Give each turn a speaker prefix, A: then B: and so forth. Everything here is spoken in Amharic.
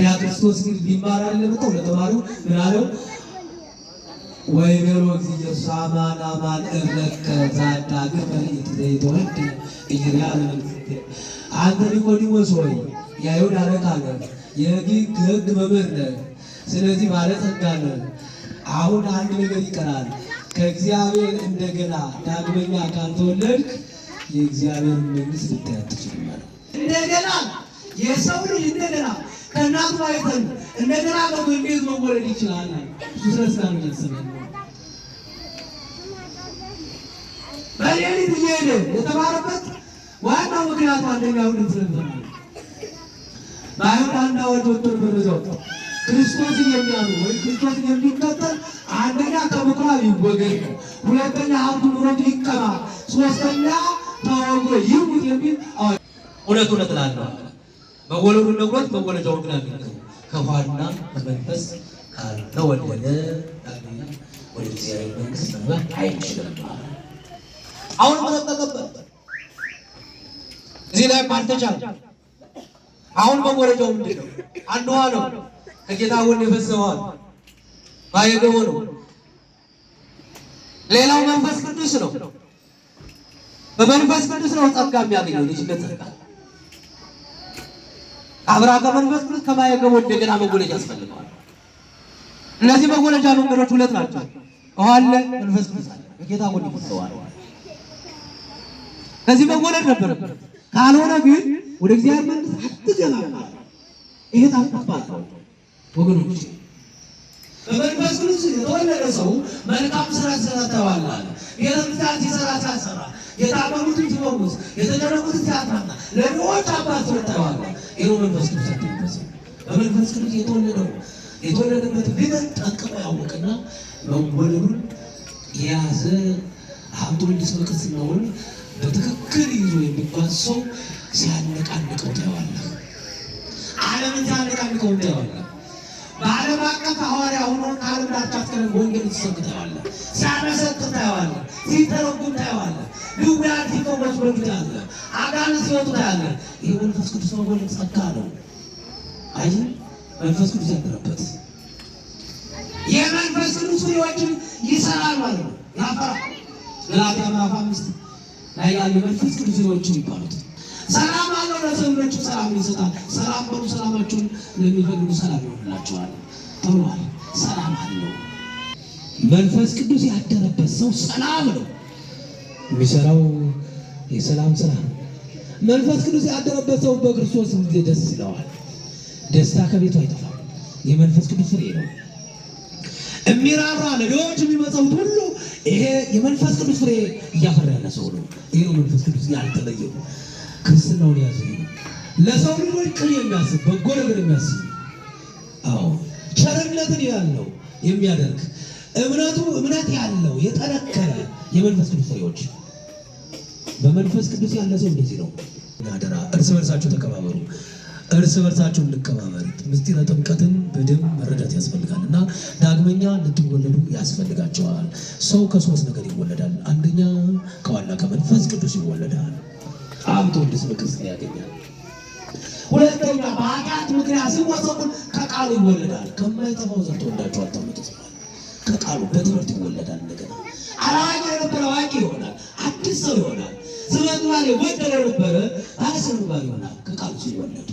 A: ታዲያ ክርስቶስ ግን ሊማር አይደል ለተማሪው ምን አለው? ወይቤሎ እግዚእ ኢየሱስ አማን አማን እብለከ ዘአዳግመ ኢትወልድ ኢይርያ ለመንግሥትየ። አንተ ኒቆዲሞስ ሆይ የአይሁድ አለቃ ነህ፣ የሕግ መምህር ነህ፣ ስለዚህ ባለጸጋ ነህ። አሁን አንድ ነገር ይቀራል። ከእግዚአብሔር እንደገና ዳግመኛ ካልተወለድክ የእግዚአብሔር መንግሥት ልታይ አትችልም አለው። እንደገና የሰው ልጅ እንደገና ከእናቱ ማኅፀን እንደገና ገብቶ እንዴት መወለድ ይችላል? እሱ ስለ ሥጋ ነው እያሰበ ያለው። በሌሊት እየሄደ የተማረበት ዋናው ምክንያቱ አንደኛ አይሁድን ስለሚፈራ ነው። በአይሁድ አንድ አዋጅ ወጥቶ ነበር። በዚያው ክርስቶስን የሚያምን ወይም ክርስቶስን የሚከተል አንደኛ ከምኩራብ ይወገድ፣ ሁለተኛ ሀብቱ ንብረቱ ይቀማ፣ ሶስተኛ ተወግሮ ይሙት የሚል አዋጅ። እውነት እውነት እላለሁ መወለዱን ነግሮት መወለጃውን ግን አልነገረውም። ከውኃና ከመንፈስ ካልተወለደ ዳግመኛ ወደ እግዚአብሔር መንግሥት መግባት አይችልም። አሁን መረጠቀበት እዚህ ላይ አልተቻለም። አሁን መወለጃው ምንድን ነው? አንድ ውሃ ነው። ከጌታ ጎን የፈሰሰዋል ማየገቦ ነው። ሌላው መንፈስ ቅዱስ ነው። በመንፈስ ቅዱስ ነው ጸጋ የሚያገኘው ልጅነት ጸጋ አብራ ከመንፈስ ቅዱስ ከማየገቦ እንደገና መወለጃ ያስፈልገዋል። እነዚህ መወለጃ መንገዶች ሁለት ናቸው። ውሃ አለ፣ መንፈስ ቅዱስ አለ። በጌታ ጎን ይፈሰዋል። ከዚህ መወለድ ነበረበት። ካልሆነ ግን ወደ እግዚአብሔር መንግሥት አትገባም። ይሄ ታውቃለህ ወገኖች። በመንፈስ ቅዱስ የተወለደ ሰው መልካም ስራ ሲሰራ ታየዋለህ። ቤተክርስቲያን ሲሰራ ሲያሰራ፣ የታመሙትን ሲፈውስ፣ የተጨነቁትን ሲያጽናና፣ ለድሆች አባት ሲሆን ታየዋለህ። ይህ ነው መንፈስ ቅዱስ ያደረበት ሰው። በመንፈስ ቅዱስ የተወለደው የተወለደበት ልደት ጠንቅቆ ያወቀና መወለዱን የያዘ ሀብተ ወልድ እስመ ቅድስናውን በትክክል ይዞ የሚጓዝ ሰው ሲያነቃንቀው ታየዋለህ። ዓለምን ሲያነቃንቀው ታየዋለህ። በዓለም አቀፍ ሐዋርያ ሆኖ ከዓለም ዳርቻ እስከ ወንጌል ሲሰብክ ታየዋለህ። ሲያመሰጥር ታየዋለህ። ሲተረጉም ታየዋለህ። ድውያን ሲፈወሱ በፊት ታያለህ። አጋንንት ሲወጡ ታያለህ። ይህ መንፈስ ቅዱስ መወለድ ጸጋ ነው። አይ መንፈስ ቅዱስ ያደረበት የመንፈስ ቅዱስ ፍሬዎችን ይሰራል ማለት ነው። ያፈራል። ገላትያ ምዕራፍ 5 ላይ ያሉ የመንፈስ ቅዱስ ፍሬዎችን ይባሉት ሰላም አለው ለሰው ልጆች ሰላም ይሰጣል። ሰላም በሉ ሰላማችሁን ለሚፈልጉ ሰላም ይሆንላቸዋል ተብሏል። ሰላም አለው። መንፈስ ቅዱስ ያደረበት ሰው ሰላም ነው የሚሰራው፣ የሰላም ስራ ነው። መንፈስ ቅዱስ ያደረበት ሰው በክርስቶስ ጊዜ ደስ ይለዋል። ደስታ ከቤቱ አይጠፋም። የመንፈስ ቅዱስ ፍሬ ነው። የሚራራ ለድሆች የሚመጸውት ሁሉ ይሄ የመንፈስ ቅዱስ ፍሬ እያፈራ ያለ ሰው ነው። ይሄ ነው መንፈስ ቅዱስ ያልተለየው ክርስትናውን የያዘ ነው። ለሰው ልጆች ቅን የሚያስብ በጎ ነገር የሚያስብ አዎ ቸርነትን ያለው የሚያደርግ እምነቱ እምነት ያለው የጠነከረ የመንፈስ ቅዱስ ፍሬዎች በመንፈስ ቅዱስ ያለ ሰው እንደዚህ ነው። አደራ እርስ በርሳችሁ ተከባበሩ። እርስ በርሳችሁ እንከባበር። ምስጢረ ጥምቀትን በደንብ መረዳት ያስፈልጋል እና ዳግመኛ ልትወለዱ ያስፈልጋቸዋል። ሰው ከሶስት ነገር ይወለዳል። አንደኛ ከዋና ከመንፈስ ቅዱስ ይወለዳል። አብ ተወልድ ስመ ክርስትና ያገኛል። ሁለተኛ በኃጢአት ምክንያት ሲወሰቁን ከቃሉ ይወለዳል። ከማይጠፋው ዘር ተወልዳችኋል ተብሎ ተጽፏል። ከቃሉ በትምህርት ይወለዳል። እንደገና አላዋቂ የነበረ አዋቂ ይሆናል። አዲስ ሰው ይሆናል። ስነ ምግባር የጎደለ የነበረ ባለ ስነ ምግባር ይሆናል። ከቃሉ ሲወለድ